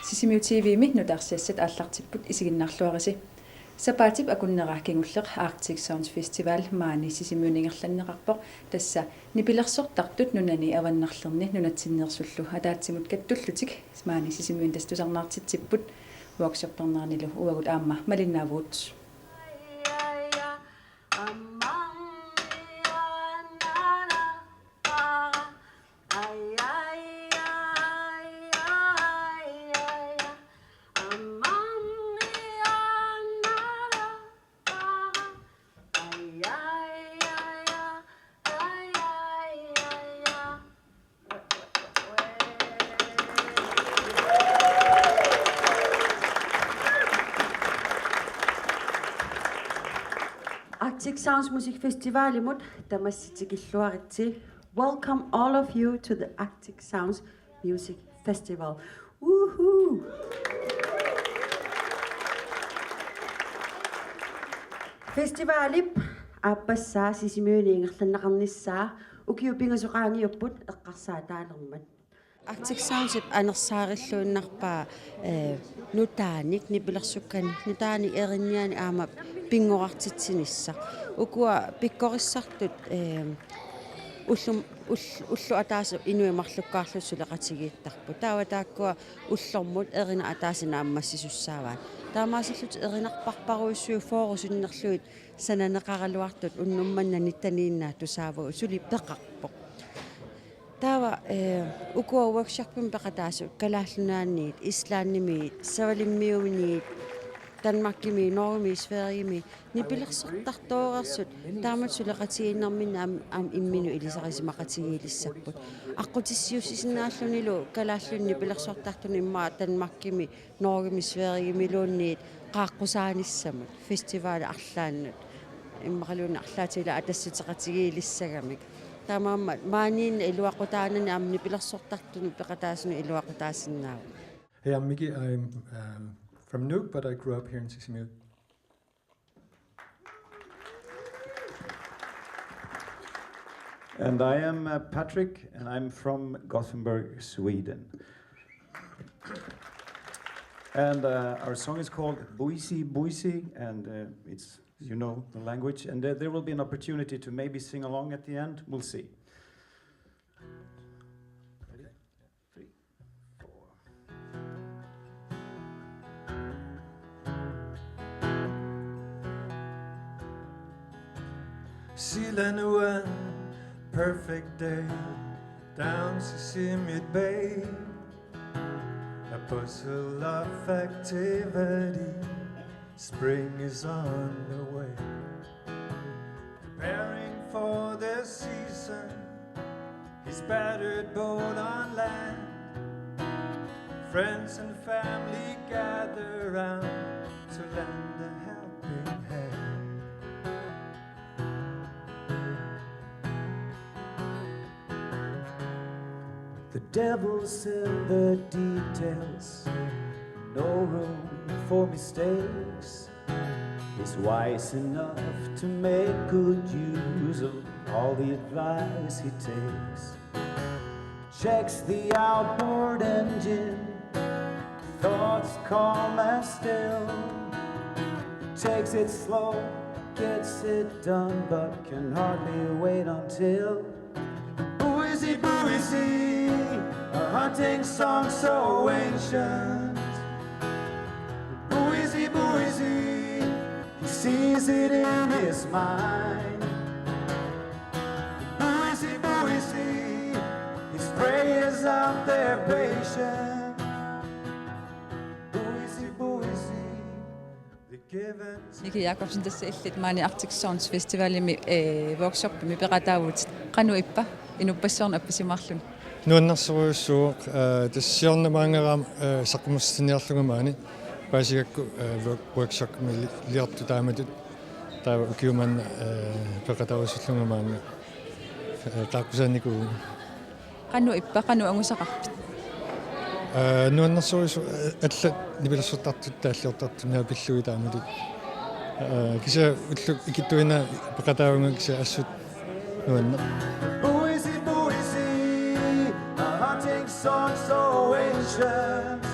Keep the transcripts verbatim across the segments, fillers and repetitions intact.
Sisimiut T V-mi nutaarsiassat aallartipput, isiginnaarluarisi. Sapaatip akunnera kingulleq Arctic Sounds Festival maani Sisimiuni ingerlanneqarpoq. Tassa nipilersortartut nunani avannarlerni nunatsinneersullu ataatsimut kattullutik maani Sisimiuni tassa tusarnaartitsipput. Workshopperneranilu uagut aamma malinnaavugut. Arctic Sounds Music Festivalimut tamassi tikilluaritsi. Welcome all of you to the Arctic Sounds Music Festival. Woohoo! Festivalip aappassaa Sisimiuni ingerlanneqarnissaa ukiut pingasut qaangiupput eqqarsaataalermat. Arctic Soundsip anersaarilluinnarpaa, eh, nutaanik, nipilersukkanik, nutaanik erinnianik aamma pinngorartitsinissaq. Ukua pikkorissartut, eh, ullum-, ull-, ulloq ataaseq inuit marlukkaarlutik suleqatigiittarput. Taava taakkua ullormut erinaq ataaseq naammassisussaavaat. Taamaasillutik erinarparparujussuit fyrre sinnerlugit sananeqaraluartut unnuk manna nittaniinnaat tusaavagut, suli peqarpoq. Taava, eh, ukua workshopimik peqataasut Kalaallit Nunaanniit, Islandimiit, Savalimmiuniit, Danmarkimiit, Norgemiit, Sverigemiit, nipilersortartooreersut taamatut suleqatigiinnerminni aam-, aamma imminut ilisarisimaqatigiilissapput. Aqqutissiuussisinnaallunilu kalaallinut nipilersortartunut immaqa Danmarkimi, Norgemi, Sverigemiluunniit qaaqqusaanissamut, festivalip arlaannut. Immaqaluunniit arlaatigut ila atassuteqatigiilissagamik. Taamaammat maaniinneq iluaqutaanani aamma nipilersortartunut peqataasunut iluaqutaasinnaavoq. Hey, I'm Miki. I'm, um, from Nuuk, but I grew up here in Sisimiut. And I am, uh, Patrick, and I'm from Gothenburg, Sweden. And, uh, our song is called Buisi Buisi, and, uh, it's, you know the language, and there, there will be an opportunity to maybe sing along at the end. We'll see. Ready? Three, four. Sila nu en perfect day down Sisimiut Bay. A bustle of activity. Spring is on the way. Preparing for the season, his battered boat on land. Friends and family gather round to lend a helping hand. The devil's in the details, no room for mistakes. He's wise enough to make good use of all the advice he takes. Checks the outboard engine, thoughts calm and still. Takes it slow, gets it done, but can hardly wait until Buisi Buisi, a hunting song so ancient. Buisi Buisi, he sees it in his mind. Buisi Buisi, his prey is out there patient. Buisi Buisi, Miki Jakobsen, tassa illit maani Arctic Sounds Festivalimi, eh, workshopimi peqataavutit. Qanoq ippa inuppassuarnut appasimaarluni? Nuannersorujussuuvoq, eh, tassa siorna maanngaraama, eh, saqqummersitsiniarlunga maani paasigakku, eh, work-, workshopimi li-, liortut taamatut, taava ukiumanna, eh, peqataarusullunga maanga, eh, qaaqqusaanikuuvunga. Qanoq ippa, qanoq angusaqarpit? Aa, nuannersorujussuuvoq, aa, allat nipilersortartut taalliortartut naapillugit taamatut. Aa, kisianni ullut ikittuinnaat peqataavunga kisianni assut nuanneq. Buisi Buisi, a hunting song so ancient.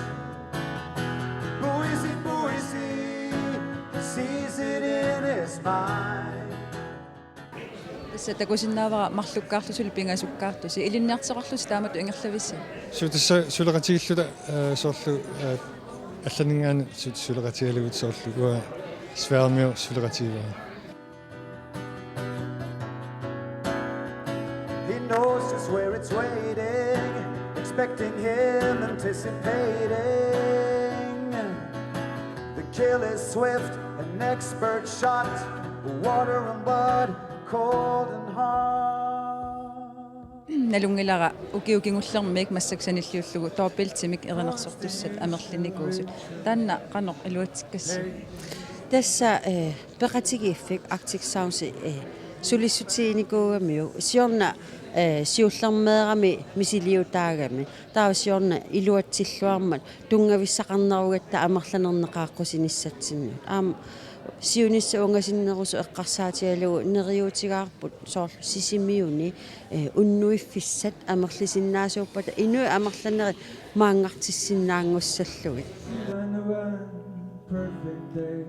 Tassa takusinnaavara marlukkaarlusi suli pingasukkaartusi. Ilinniartoqarlusi taamatut ingerlavisi? Suu, tassa suleqatigiilluta, eh, soorlu, eh, allaninngaanniit su-, suleqatigalugu soorlu uanga Sverremiu suleqatigivara. He knows just where it's waiting, expecting him, anticipating. The kill is swift, an expert shot, water and blood, cold and hard. Nalunngilara ukiut kingullermiit massakkut sanilliullugu dobbeltimik erinarsortussat amerlinikuusut. Taanna qanoq iluatsikkassi? Tassa, eh, peqatigiiffik Arctic Sounds, eh, sulissutiginikuugamiuk siorna, eh, siullermeerami misiliutaagami. Taava siorna iluatsilluarmat tunngavissaqarnerugatta amerlanerneq qaaqqusinissatsinnut. Aamma siunissaq ungasinnerusoq eqqarsaatigalugu neriuutigaarput soorlu Sisimiuni, eh, unnuiffissat amerlisinnaasuuppata inuit amerlanerit maanngartissinnaanngussallugit. Perfect day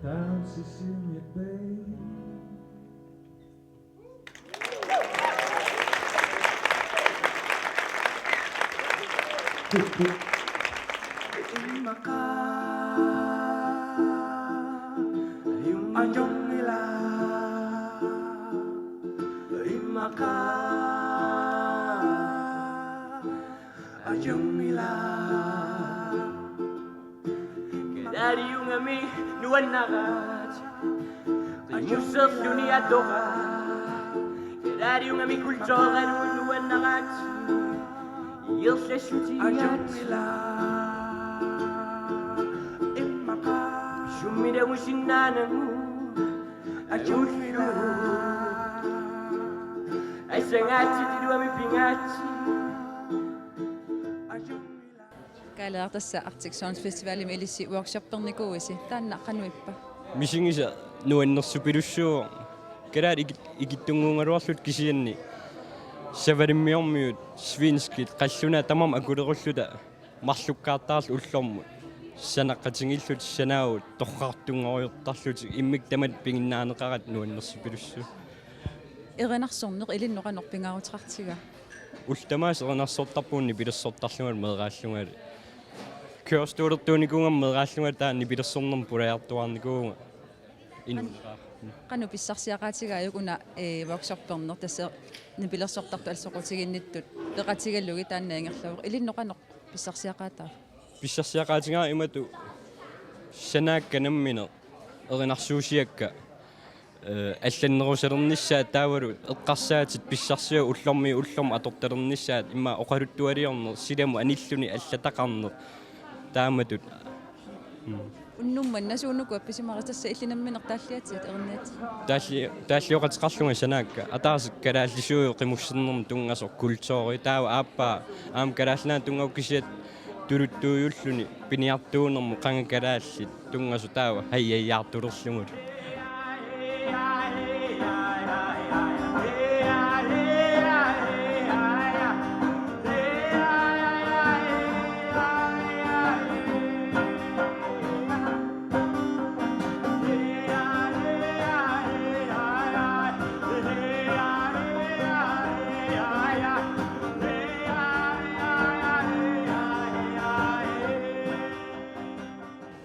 down Sisimiut Bay. Kalaaliungami nuannaraat. Qimusserluni atoraat. Kalaaliungami kulturalu nuannaraat. Iorlassutigaat. Immaqa. Summilagusinnaanagu. Ajullu. Assangaatsitiluami pingaatsi. Kaaleertassa Arctic Sounds Festivalimi ilissi workshoppernikuuisi, taanna qanoq ippa? Misigisaq, nuannersupilussuuvoq. Kalaallit ikit-, ikittunnguugaluarluta kisianni savalimmiormiut svenskit qallunaat tamarmik akulerulluta marlukkaartarluta ullormut sanaqqatigiilluta sanaavut torrartunngoriartarlutik immikkut tamatta piginnaaneqaratta nuannersupilussuuvoq. Erinarsorneq ilinnut qanoq pingaaruteqartigaa? Ullut tamaasa erinarsortarpunga nipilersortarlungalu meeraallungalu. Kørestollertuunikuugama meeraallungalu taava nipilersornermut pulaartuaarnikuuvunga. Inuuneqaaq. Qanoq pissarsiaqaatigaajuk una, eh, workshopperneq tassa nipilersortartut aalisaqutiginnittut peqatigalugit taanna ingerlavoq. Ilinnut qanoq pissarsiaqaataava? Pissarsiaqaatigaara imatut sanaakka nammineq erinarsuusiakka, eh, allannerusalernissaat taavalu eqqarsaatit pissarsiat ullormiit ullormut atortalernissaat immaqa oqaluttualiorneq silamut anilluni allataqarneq taamatut. Mm. Unnuk manna suunuku appisimaris tassa illit nammineq taalliatitit erinniatit? Taalli-, taallioqateqarlunga sanaakka. Ataaseq kalaallisuujuvoq qimussernermut tunngasoq kulturi. Taava aappaa aamma Kalaallit Nunaat tunngavoq kisiat tuluttuujulluni piniartuunermut qanga kalaallit tunngasoq taava hajajjaartulerlugulu.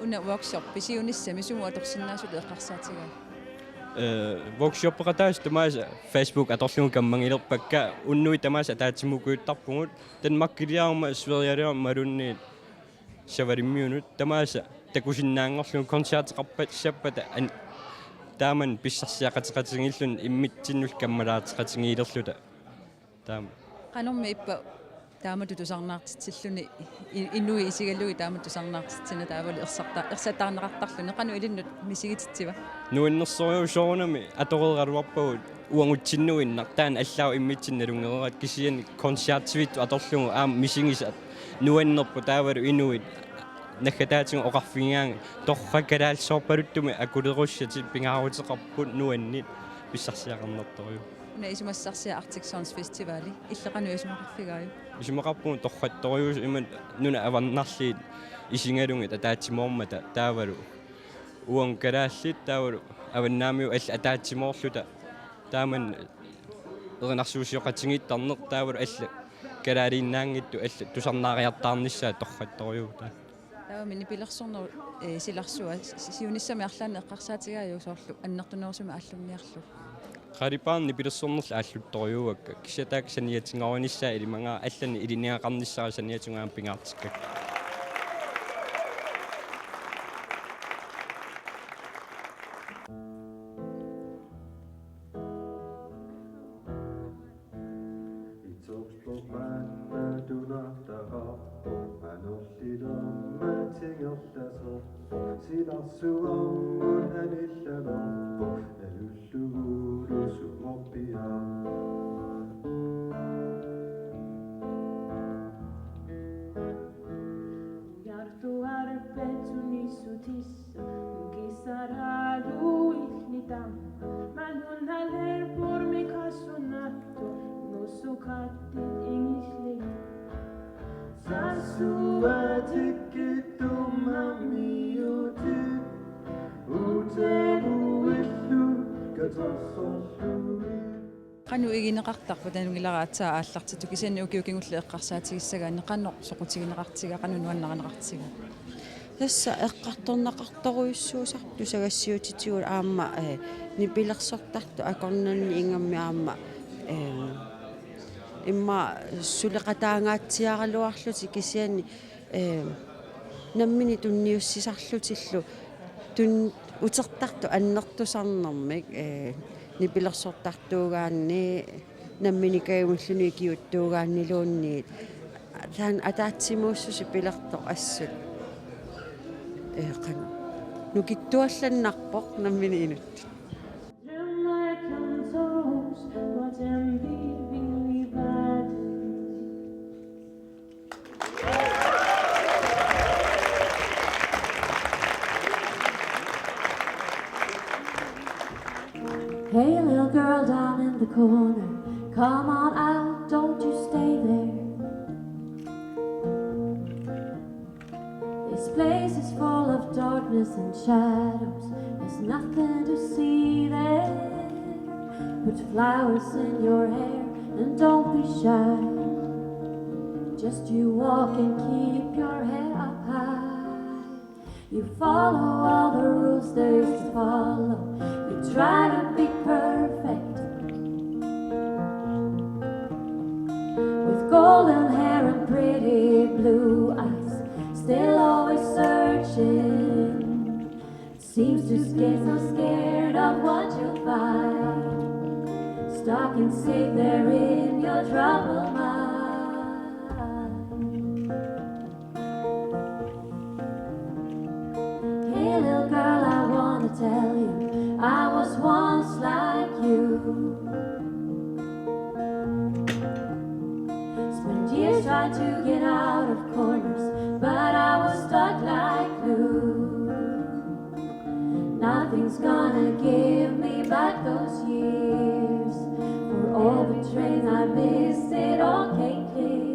Una workshoppi siunissami sumut atorsinnaasutut eqqarsaatigaa? Eh, workshoppeqataasut tamaasa Facebook atorlugu kammagilerpakka, unnuit tamaasa ataatsimoorujuttarpugut, Danmarkiliaruma, Sverigeliaruma imaluunniit Savalimmiunut, tamaasa takusinnaanngorlugu koncerteqarpat sappata an-, taamani pissarsiaqateqatigiilluni immitsinnullu kammalaarteqatigiilerluta. Taama. Qanormi ippa taamatut tusarnaartitsilluni i-, inuit isigalugit taamatut tusarnaartitsineq taavalu ersarta-, ersataaneqartarluni, qanoq ilinnut misigititsiva? Nuannersorujussuuvoq soorunami atoreeraluarpagut uagutsinnuinnaq taanna allaat immitsinnut nalunngereeratta kisianni koncertivittut atorlugu aamma misigisaq nuannerpoq taavalu inuit naggataatigut oqarfigigaanni torrak kalaallisoorpaluttumik akulerussatit pingaaruteqarput nuanneq pissarsiaqarnartorujuk. Una isumassarsiaq Arctic Sounds Festivali. Illit qanoq isumaqarfigaajuk? Isumaqarpunga torrattorujuusoq imatut nunat avannarliit isigalugit ataatsimoormata taavalu uagut kalaallit taavalu avannaamiut allat ataatsimoorluta taamani erinarsuusioqatigiittarneq taavalu allat kalaaliinnaanngitsut allat tusarnaariartaarnissaat torrattorujuuvoq. Taavami nipilersornerup, eh, silarsua si-, siunissami arlaannik eqqarsaatigalugu soorlu annertunerusumik aallunniarlugu. Qalipaat nipilersornerlu aalluttorujuuakka, kisianni taakku saniatigoorunissaat ilimagaat, allanik ilinniagaqarnissaat saniatigut aamma pingaartikkakku. Itoqtoq manna tunartaqarpoq, anorlilermat ingerlasoq, silarsuarmut anillanerpoq, nalullugu sumorpiaq. Ujartuarpatsunissutis Nukisaraalu illitam, malunnaleerpormi kassunnattu, nusukatit ingisli. Sassuatikkittumammiutit, uteruillu katorsorlui. Qanoq igineqartarpa taannaanngilara aatsaat aallartittoq, kisianni ukioq kingulleq eqqarsaatigissagaanni qanoq soqutigineqartigaa, qanoq nuannarineqartigaa? Tassa eqqartorneqartorujussuusarpoq tusagassiuutitigut aamma, eh, nipilersortartut akornanni ingammik aamma, eh, immaqa suleqataangaatsiaraluarlutik kisianni eh, nammineq tunniussisarlutillu tun-, utertartut annertusarnermik, eh, nipilersortartuugaanni nammineq kajumilluunniit ikiuuttuugaanniluunniit. Taanna ataatsimuussuseq pilertoq assut. Eh, qanoq. Nukittuallannarpoq nammineq inuttut. Hey, little girl down in the corner, come on out, don't you stay there. This place is full of darkness and shadows. There's nothing to see there. Put flowers in your hair and don't be shy. Just you walk and keep your head up high. You follow all the rules there is to follow. You try to be perfect. With golden hair and pretty blue eyes, still always searching. Seems to get so scared of what you'll find. Stuck and safe there in your troubled mind. Hey, little girl, I wanna tell you, I was once like you. Spent years trying to get out of corners, but I was stuck like glue. Nothing's gonna give me back those years. For all the trains I missed, it all came clear.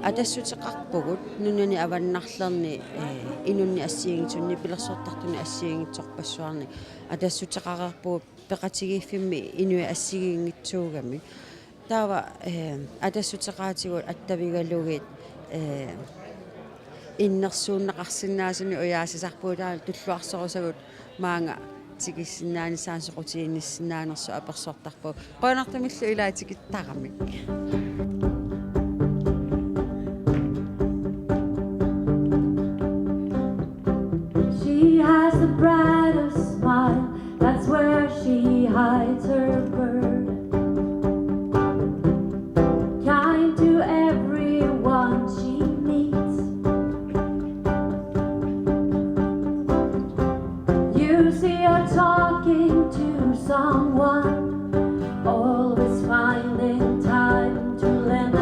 Atassuteqarpugut nunani avannarlerni, eh, inunnik assigiinngitsunik, nipilersortartunik assigiinngitsorpassuarnik. Atassuteqareerpugut peqatigiiffimmi inuit assigiinngitsuugamik. Taava, eh, atassuteqaatigut attavigalugit, eh, innersuunneqarsinnaasunik ujaasisarpugut, taava tulluarsorusagut maanga tikissinnaanissaanut soqutiginnissinnaanersoq apersortarpugut. Qujanartumillu ilaa tikittaramik. She has the brightest smile, that's where she hides her burden. Kind to everyone she meets. You see her talking to someone, always finding time to lend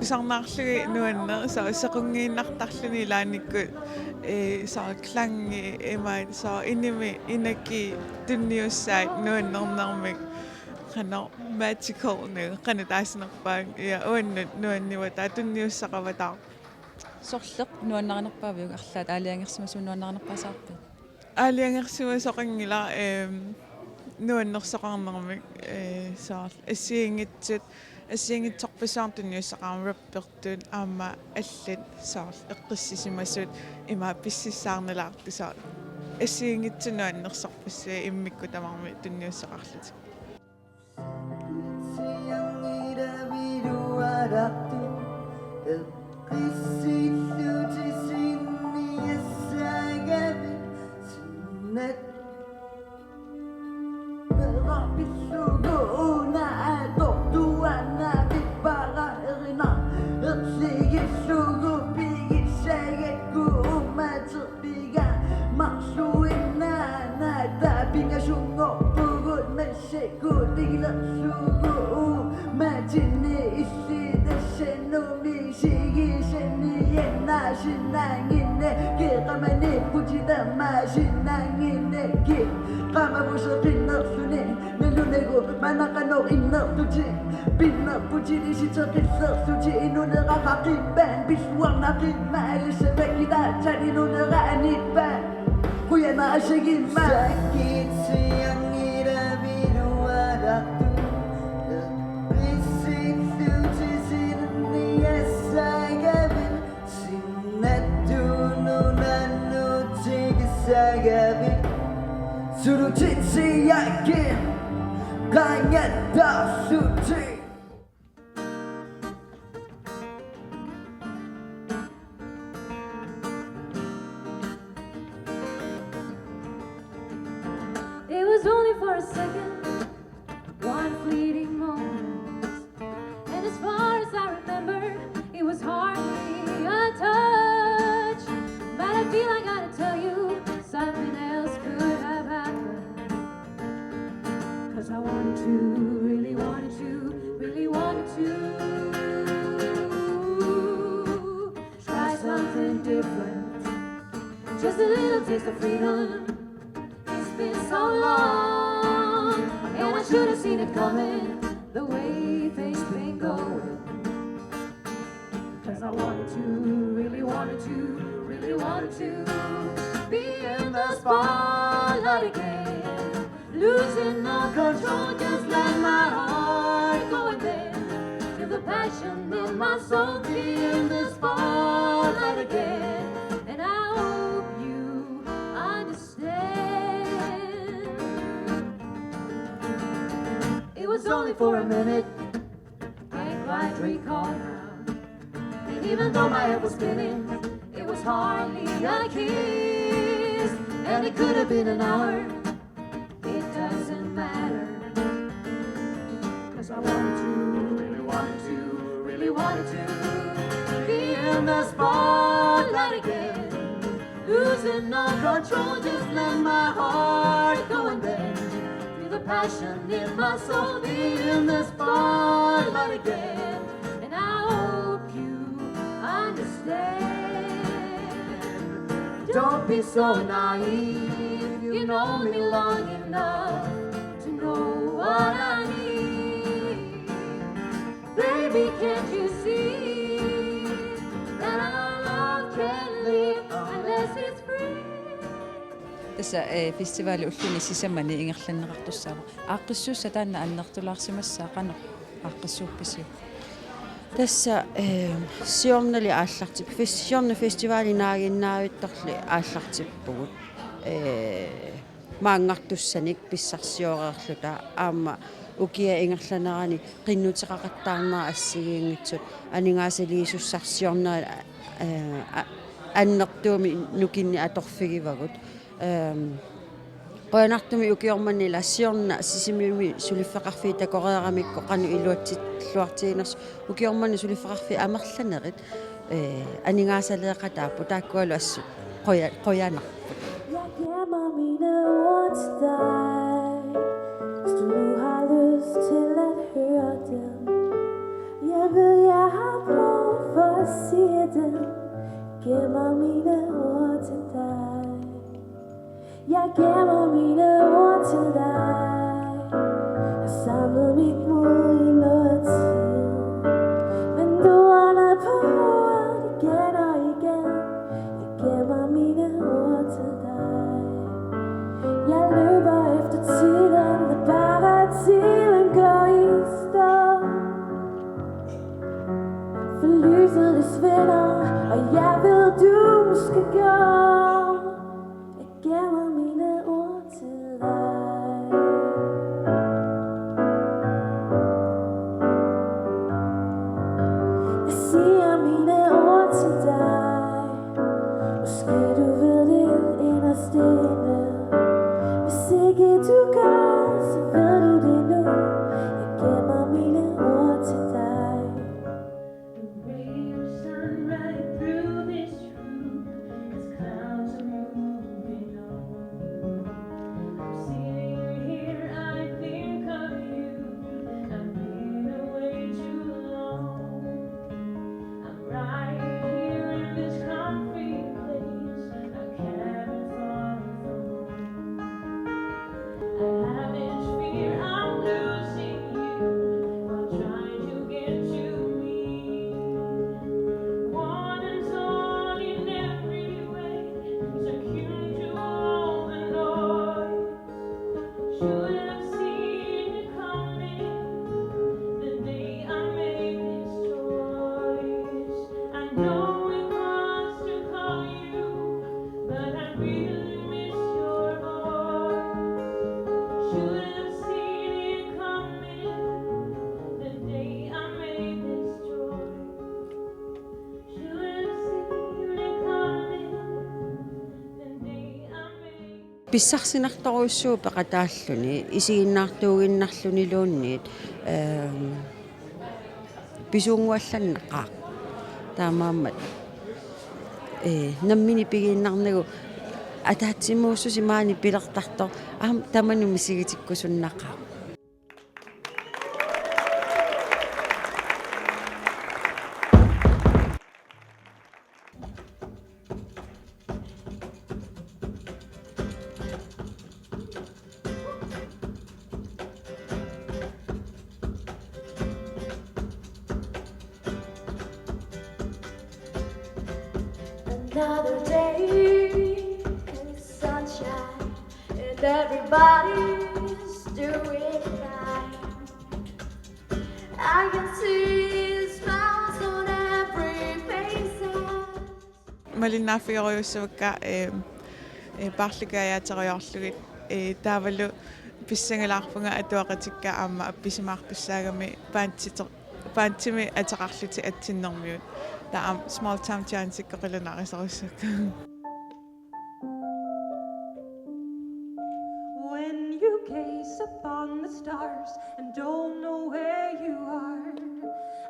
Tusarnaarlugit nuanneq, soorlu sequnngiinnartarluni ilaannikkut, ee, soorlu klangi, ima, soorlu inimi, inaki tunniussaat nuannernermik. Qanoq magical, qanoq taasinerpaat, ja, uannut nuannivataa, tunniussaqavataa. Sorleq nuannarinerpaaviuk, arlaat aalajangersimasut nuannarinerpaasaarpit? Aalajangersimasoqanngilaq, ehm, nuannersoqarnermik, eh, soorlu assigiinngitsut, assigiinngitsorpassuarnik tunniussaqarama, rappertut aamma allat soorlu eqqissisimasut, ima pississaarnalaartut, soorlu assigiinngitsut nuannersorpassuit immikkut tamarmik tunniussaqarlutik. Piga marluinnaanata pingasunngorpugut massakkut ilerlugu. Matini illit tassannumi sigisani ennaasinnaanginni keqamani puti tammaasinnaanginni keqamavuseqinnerluni. Nalunagu manaqanoq innertuti pinnerputi lisiteqillertuti inunera qaqippan pilluarnaqimma alissavakilaatsat inunera anippan. Qujanaq asigimma. Sakkitsianngilamiluarartu eqqissilluti sinniassagavit. Sinnattuununannutsigisagavit. Sulutitsiakkit qangattarlutik. It was only for a second, one fleeting moment. And as far as I remember, it was hardly a touch. But I feel I gotta tell you, something else could have happened. 'Cause I wanted to, really wanted to, really wanted to try something different. Just a little taste of freedom. It's been so long, and I should have seen it coming, the way things been going. 'Cause I wanted to, really wanted to, really wanted to be in the spotlight again. Losing all control, just let my heart go and then feel the passion in my soul, be in the spotlight again. And I hope you understand. It was only for a minute, can't quite recall now. And even though my head was spinning, it was hardly a kiss. And it could have been an hour, it doesn't matter. 'Cause I wanted to, really wanted to, really wanted to be in the spotlight again. Losing all control, just let my heart go and then feel the passion in my soul, be in the spotlight again. And I hope you understand. Don't be so naive, you know me long enough to know what I need. Baby, can't you see that our love can't live unless it's free? Tassa, eh, festivali ulluni sisamani ingerlanneqartussaavoq. Aaqqissuussaq taanna annertulaarsimassaaq, qanoq aaqqissuuppisiuk? Tassa, eh, siornali aallartip-, fes-, siorna festivali naaginnaavittorli aallartippugut. Eh, maanngartussanik pissarsioreerluta aamma ukiup ingerlanerani qinnuteqaqattaarnerat assigiinngitsut aningaasaliisussarsiornerat, eh, a-, annertuumik nukinnik atorfigivagut. Ehm, qujanartumik ukioq manna ila siorna Sisimiuni suliffeqarfiit takoreeramikku qanoq iluatsilluartiginersoq, ukioq manna suliffeqarfiit amerlanerit, eh, aningaasaleeqataapput, taakkualu assut quja-, qujanarput. Jeg gemmer mine ord til dig, hvis du nu har lyst til at høre dem. Jeg ved, jeg har prøvet Siger dem, gemmer mine ord til dig. Jeg gemmer mine ord til dig. Jeg samler mit mod i noget tid. Men du holder på ordet igen og igen. Jeg gemmer mine ord til dig. Jeg løber efter tiden, lad bare tiden gå i stå. For lyset det svinder, og jeg ved, du skal gå. Jeg gemmer mine ord til dig. Jeg siger mine ord til dig. Måske du ved det inderst inde. Hvis ikke du gør, så ved du det nu. Jeg gemmer mine ord til dig. The rays shine right through this room as clouds are moving on. I'm sitting here, I think of you. I've been away too long. I'm right here in this concrete place. I can't fall from. I have this fear I'm losing you while trying to get to me. One and all in every way, secure to all the noise. Should have seen it coming the day I made this choice. I know it was to call you, but I really miss your voice. Should have seen it coming the day I made this choice. Should have seen it coming the day I made. Pissarsinartorujussuuvoq peqataalluni, isiginnaartuuginnarluniluunniit, ehm, pisuunnguallannaqaaq. Taamaammat, eh, nammineq pigiinnarnagu ataatsimuussuseq maani pilertartoq aamma tamanut misigitikkusunnaqaaq. Another day in the sunshine, and everybody's doing fine. I can see smiles on every face. Malinnaaffigerujussuakka, eh, eh, paarlakaajaatigerujoorlugit, eh, taavalu pissangalaarpunga atuaqatikka aamma appisimaartussaagami paantite-, paantimi ateqarlutik atsinnermiut. Taava aamma Small Town Giantsikka qilanaarisorujussuakka. When you gaze upon the stars and don't know where you are,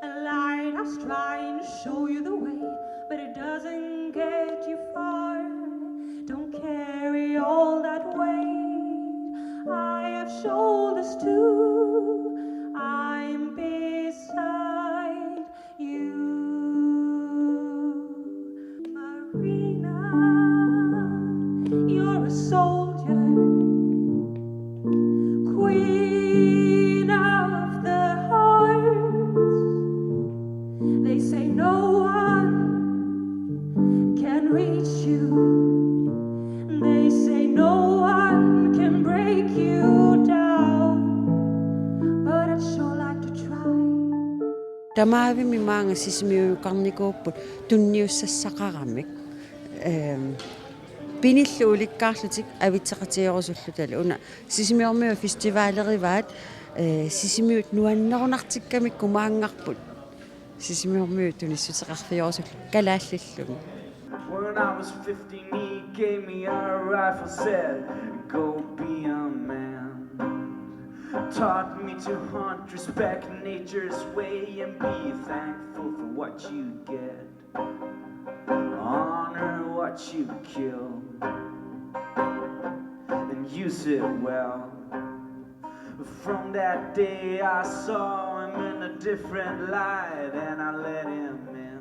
a lighthouse trying to show you the way, but it doesn't get you far. Don't carry all that weight. I have shoulders too. I'm beside you, Marina, you're a soldier, queen of the hearts. They say no one can reach you. They say no one can break you down. But I'd sure like to try. Tamaavimmi maanga Sisimiunukarnikuupput tunniussassaqaramik. Ehm, pinillu ulikkaarlutik avitseqatigerusullutalu. Una Sisimiormiut festivalerivaat, eh, Sisimiut nuannerunartikkamikku maanngarput Sisimiormiut tunissuteqarfigerusullutik kalaallillugit. When I was fifteen, he gave me a rifle, said, "Go be a man." Taught me to hunt, respect nature's way, and be thankful for what you get. Honor what you kill, and use it well. From that day, I saw him in a different light, and I let him in.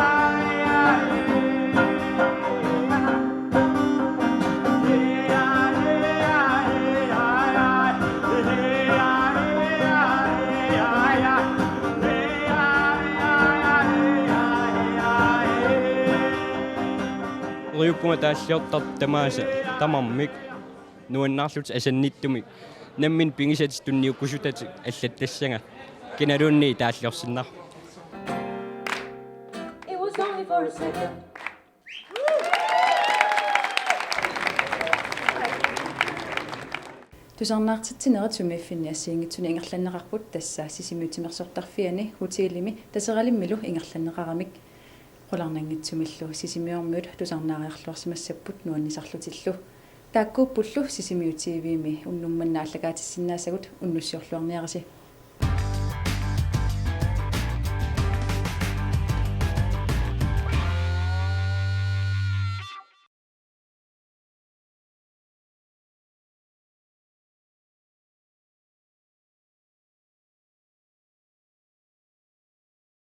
Uriuppunga taalliortartut tamaasa tamarmik nuannaarlutik asannittumik nammineq pigisatik tunniukkusutatik allattassagut kinaluunniit taalliorsinnaapput. It was only for a second. Tusarnaartitsinerit sumiiffinni assigiinngitsuni ingerlanneqarput, tassa Sisimiut timersortarfiani hotelimi Taseralimmilu ingerlanneqaramik. Qularnanngitsumillu Sisimiormiut tusarnaariarluarsimassapput nuannisarlutillu. Taakkuuppullu Sisimiut T V-mi unnuk manna aallakaatissinnaasagut, unnussiorluarniarisi.